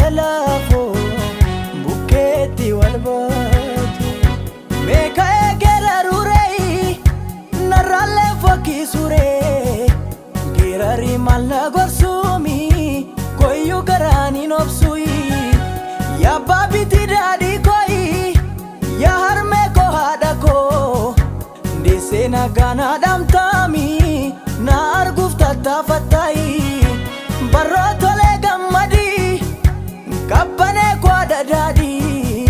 Lalaafoo bukkeetti wal baatu. Meeqa eegera ruree narraallee fokkisuuree geerarii maal na gorsuumi koyyuu garaan hin obsuyi. Yabbaa biti daadhii koyi yaa harmee koo haadha koo deessee nagaa na dhamtaami na arguuf tattaafattaayi barroo tolee gammadii qabbanee koo daadhii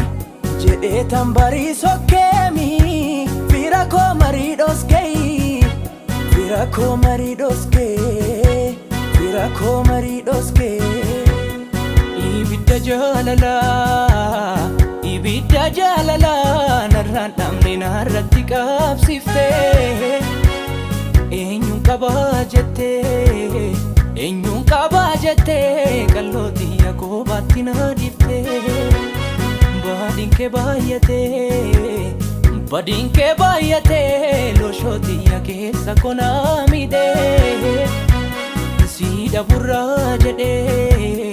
jedhee tambarii sokkeemi fira koo marii dhoskee fira koo marii dhoskee fira koo marii dhoskee. Ibidda jaalalaa, ibidda jaalalaa narraan dhabne narratti qabsiiftee. Eenyuun qabaa jettee, eenyuun qabaa jettee qallootii yakoobaatti na dhiiftee. Badiin kee baay'atee, badiin kee baay'atee looshootii keessa konaa miidhee. Si dhaburraa jedhee.